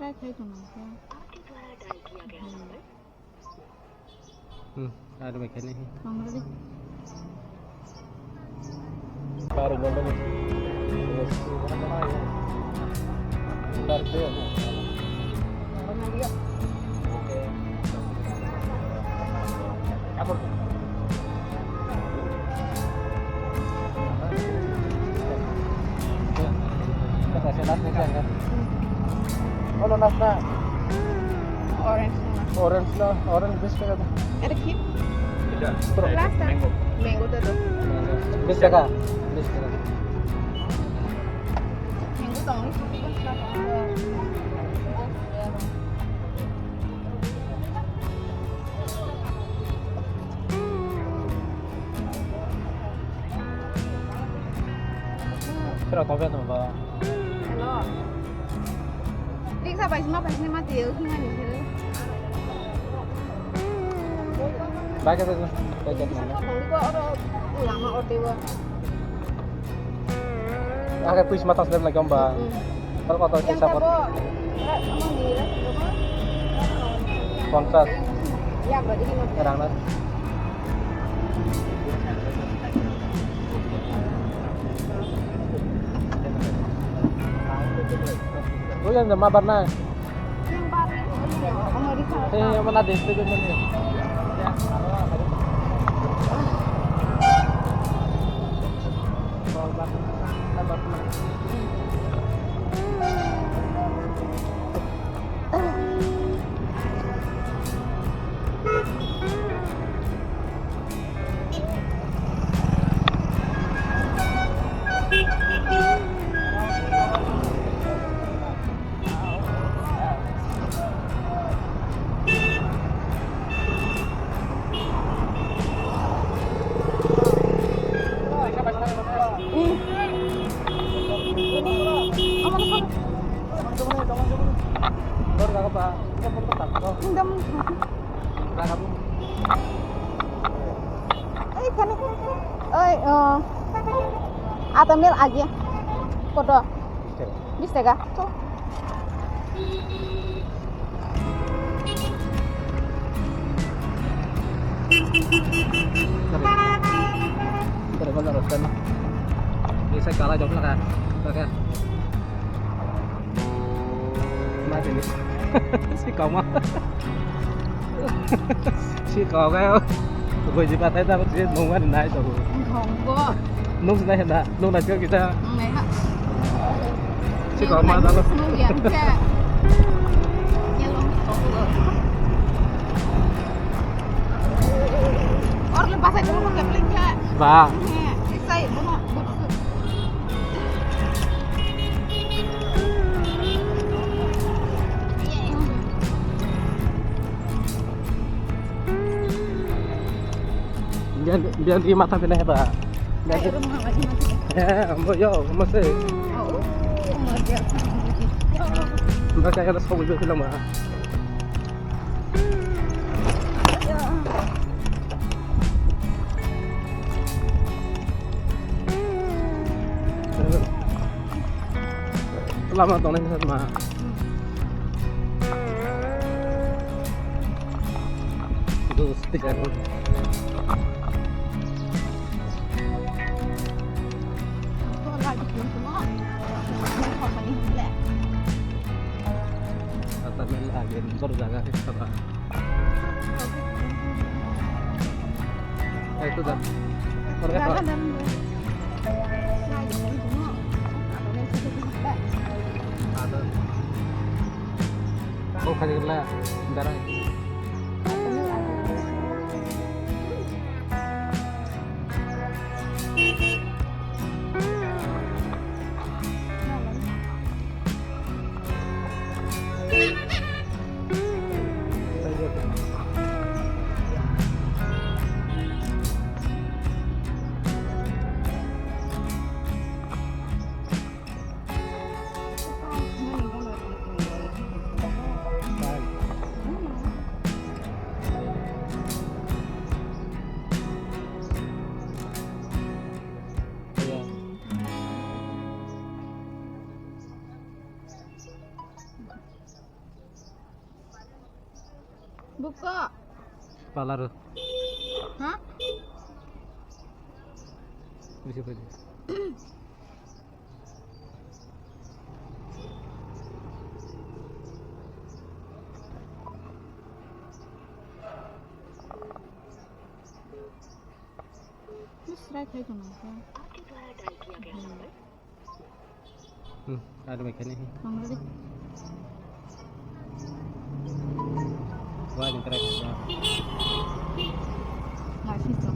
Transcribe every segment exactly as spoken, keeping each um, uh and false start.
Try khai tong nang khe. Hmm, aru bai khai nai. Nang nang di. Baru nang nang. Baru dia. Orange na. Orange na, orange bish taka. Ada ki? Last time. Mango. Mango to to. Bish taka. Bish taka. Mango to. Sira kau biasa ba? Hello. Riksa bai sima bai sima tiyo hinga ni. Bai ka bai ka. Bai ka. Oro lama oro dewa. Ake pis mata slep lagi om ba. Tal koto ke sapot. Ponchas. Rang na. Bulan na ma bar na. Eh, mana deh, deh, deh, deh. Oi, khani. Oi, oh. Ata mil aja. Koto? Bish taka. Bish taka. To. Dari mana rasa na? Bisa kalah jawab lah kan? Oke. Mati nih. Si kau mah. Si kau kayo. Gue jipa tai ta si nungwan nai to. Nunggo. Nung nai na, nung nai kita. Nai ha. Si kau mah ta. Nung ya ke. Or le pasai ko ke plek ke. Ba. Sai bono. Biar, biar dia mata pindah ya, Pak. Biar dia. Eh, ambo yo, ambo sih. Oh, oh, ambo dia. Mbak kayak ada soal itu film, Pak. Lama tongnai khe ma. Dos tiga. Ata mel lagi, baru jaga sih, coba. Eh, itu dah. Orga. Ada. Oh, kali lah. Darah. Buko. Palaro. Ha? Bisa pwede. Srai khai tong nang kha. Hmm, aro bai khani. Mang ri. Wai ni try kha. Ngai si so.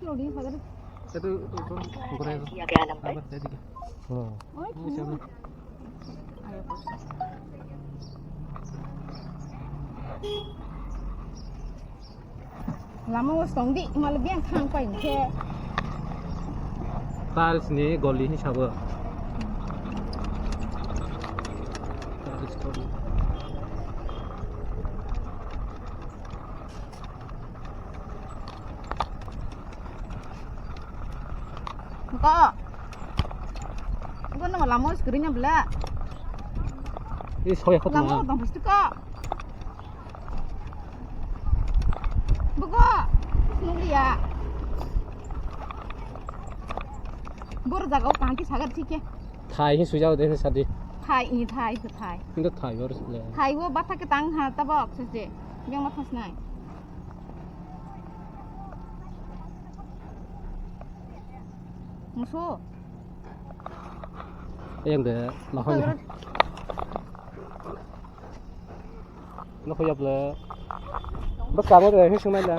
Loading sa gari. Itu, itu, itu, ukuran itu. Apa tadi? Hmm. Oh, ini siapa? Ayo, pas. Lama o song di, malah biang thang pai khe. Tiles ni goli hisabo. Tiles goli. Ko. Ko no lama o screen bla. Is hoya khot lama na. Tong pasti ko. Bugo, nukliya. Bor jaga o kaham khe sagar thik khe. Thai hin sujao de sadi. Thai, i thai, i thai. Hindu thai bor le. Thai o batha khe tang ha tabok se je. Yang ma thas nai. Musu. Yang de, mahon. Nokho yap le. Bwkha bo de, hi swngnai le.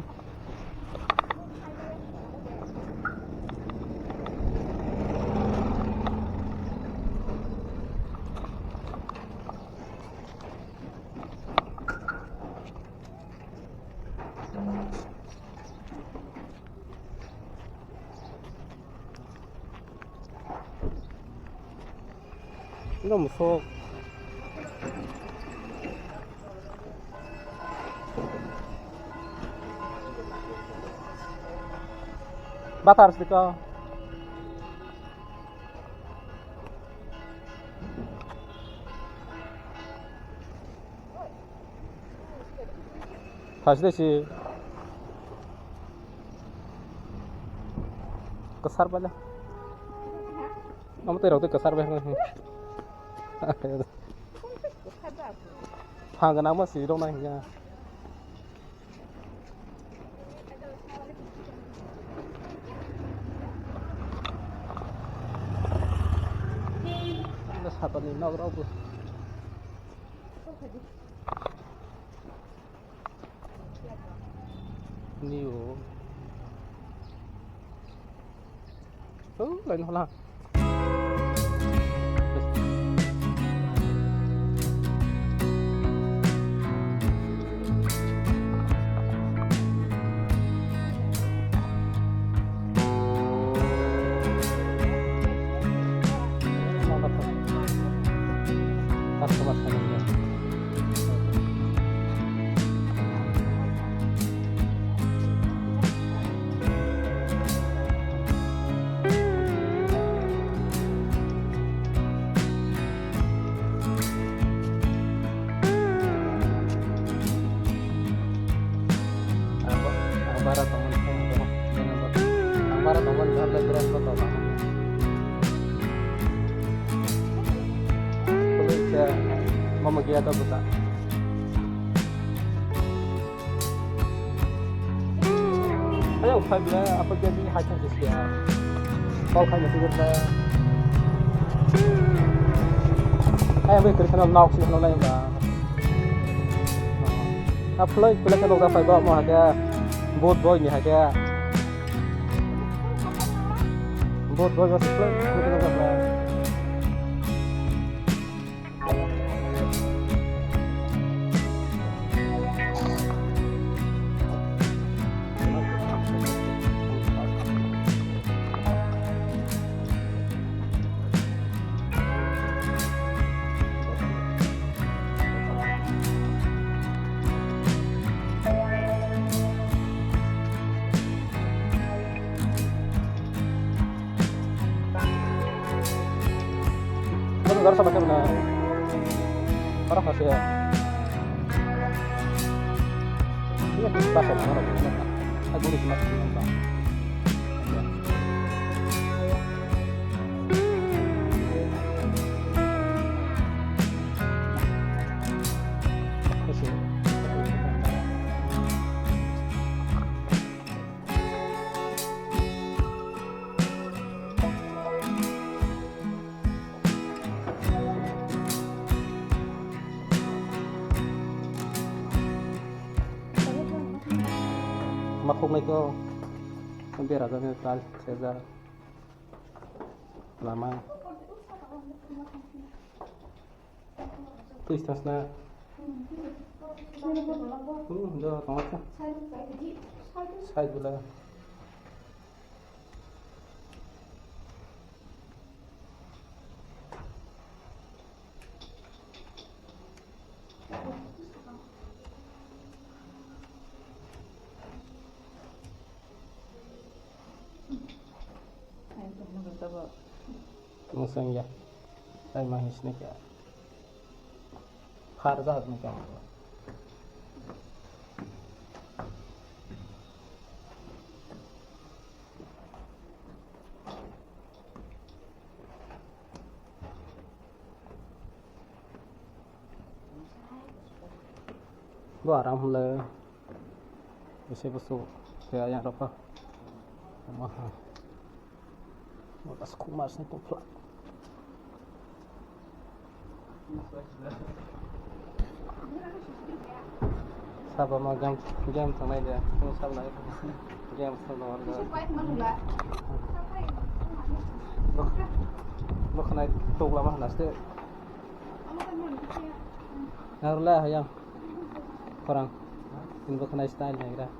Ino musuk. Bathar siko. Thasi de si. Kwsar bala. Amo tei rok tei kwsar bai. Phang gana ma si rok na hiya. Sapani nok rok bo. Nio. Oh, lain hola. Customer kami ya. Ang bara tongmani, ang bara tongmani, ang bara tongmani. Mama gaya ta buta. Ayo, khai bela, apa jadi hai khai sia. Kau khai nasi bela. Ayo, be kiri kana nok si kana lai ba. Apa lagi bela kana udah khai ba mau ada. Boat boy ni hai. Boat boy masih play. Lar sama kena. Para kasih ya. Ini tuh pas sama orang. Aku di sini. Makuk naikhe bera jani tal sejak lama. Twi sasna. Hmm, do tongma kha. Side bwla. Musang ya. Ai mahis ni kya. Har jat ni kya. Bo aram hwnle. Ese busu khe ayang rokha. Maha. Bo tas khuma sini tongphla. Sabo ma game, game tangnai de. Tong sabo nai. Game tangnai de. Bo khnai tokla ma hnaste. Narwla hayang. Khorang. Ini bo khnai style naigra.